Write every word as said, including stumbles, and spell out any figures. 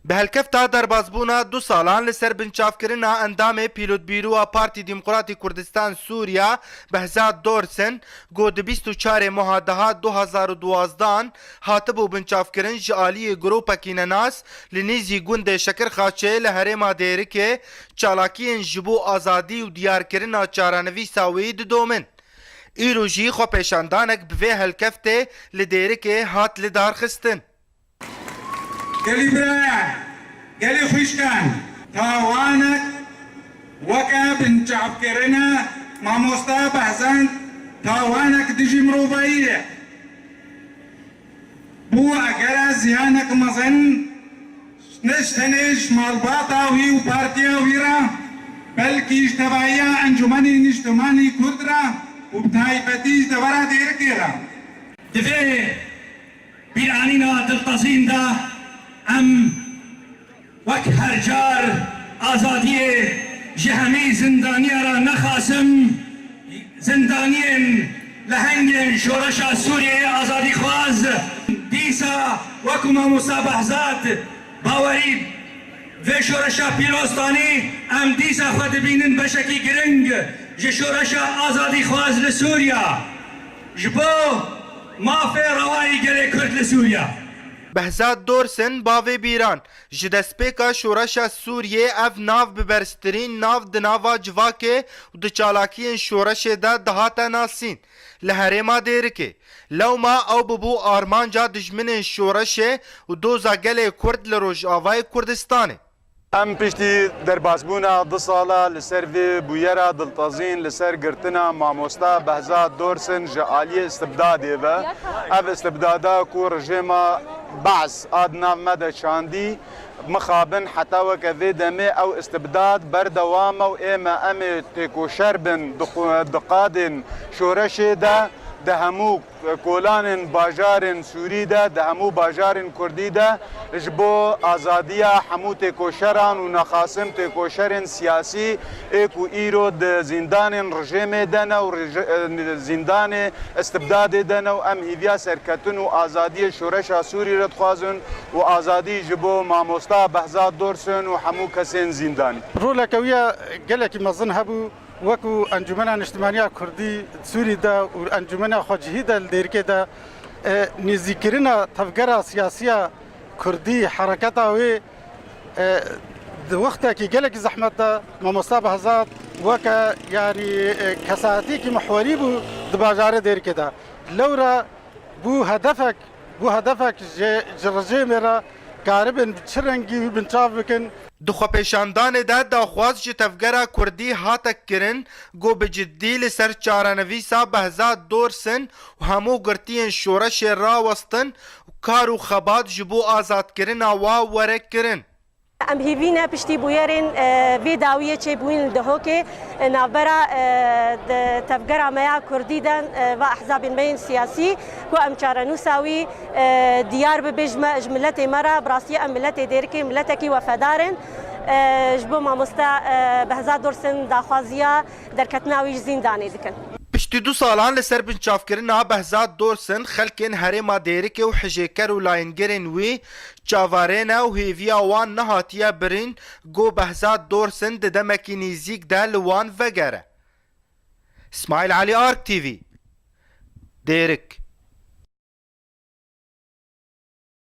Bi helkefta derbazbûna du salan li ser binçavkirina endamê Pîlotbîroya Partî Demokratî Kurdistan Sûriya Behzat Dorsin, ku di bîst û çarê meha deha du hazar û duwazdan hatibû binçavkirin, ji aliyê grûpekî nenas li nêzî gundê Şekirxaçê li herêma Dêrikê çalakiyên ji bo azadî û diyarkirina çarenivîsa wî didomin. Îro jî xwepêşandanek bi vê helkeftê li Dêrikê hat lidarxistin. Gelî birayan, gelî xwişkan, tawanek weke binçavkirina mamosta Behzat tawanek dijî mirovayî ye. Bû egera ziyanek mezin ne ji tenê ji malbata wî û partiya wî re, belkî ji tevahiya Encûmenê Nîştimanî Kurd re û bi taybetî ji devera Dêrikê re. Di vê bîranîna diltezîn de em wek her car azadiyê ji hemî zindaniya re nexasim, zindaniyên lehengên şoreşa Sûriyeyê azadîxwaz dîsa wekû mamosta Behzat bawerî vê şoreşa pîroz danî, em dîsa xwe dibînin beşekî giring ji şoreşa azadîxwaz li Sûriya. Ji bo mafê rewayî gelê Kurd li Sûriya. Behzat Dorsin, bavê bîran, ji destpêka şoreşa Sûriyê ev nav bi berztirîn nav di nava civakê û di çalakiyên şoreşê de dihate nasîn. Li herêma Dêrikê, lewma ew bibû armanca dijminên şoreşê û doza gelê Kurd li Rojavayê Kurdistanê. Em piştî derbasbûna du sala li ser vê bûyera diltezîn li ser girtina mamosta Behzat Dorsin ji aliyê istibdadê ve, ev istibdada ku rejêma Baas a di nav me de çandî, mixabin heta weke vê demê ew istibdad berdewam e û ê me em ê têkoşer bin di xwe-, di qadên şoreşê de, di hemû kolanên bajarên Sûrî de, di hemû bajarên Kurdî de ji bo azadiya hemû têkoşeran û nexasim têkoşerên siyasî ê ku îro di zîndanên rejêmê de ne û reje-, e, zîndanê istibdadê de ne û em hîviya serketin û azadiyê şoreşa Sûrî re dixwazin û azadî ji bo mamosta Behzat Dorsin û hemû kesên zîndanî. Roleke wî ye gelekî mezin hebû. Wekû Encûmena Niştimaniya Kurdî di Sûrî de û Encûmena Xwecihî de li Dêrikê de, e, nêzîkirina tevgera siyasiya Kurdî, hereketa wê, e, di wextekî gelekî zehmet de Mamosta Behzat weke, yanî, e, kesayetiyekî mihwerî bû di bajarê Dêrikê de. Lewra bû hedefek, bû hedefek ji, ji rejêmê re karibin bi çi rengî wî binçav bikin. Di xwepêşandanê de daxwaz ji tevgera Kurdî hate kirin, ku bi ciddî li ser çarenivîsa Behzat Dorsin û hemû girtiyên şoreşê rawestin û kar û xebat ji bo azadkirina wa were kirin. Em hêvî ne piştî bûyerên, e, vê dawiyê çêbûyîn li Dihokê, e, navbera, e, di tevgera me ya Kurdî de, e, va ehzabên me yên siyasî ku em çarenûsa wî, e, diyar bibe ji me, ji miletê me re, bi rastî em miletê Dêrikê miletekî wefedar in. E, ji bo mamoste, e, Behzat Dorsin daxwaziya derketina wî ji zîndanê dikin. Piştî du salan li ser binçavkirina Behzat Dorsin, xelkên herêma Dêrikê û hijêker û layîngerên wî çavarê ne û hêviya wan nehatiye birîn, ku Behzat Dorsin di demekî nêzîk de li wan vegere. Smail Alî, Ark T V, Dêrik.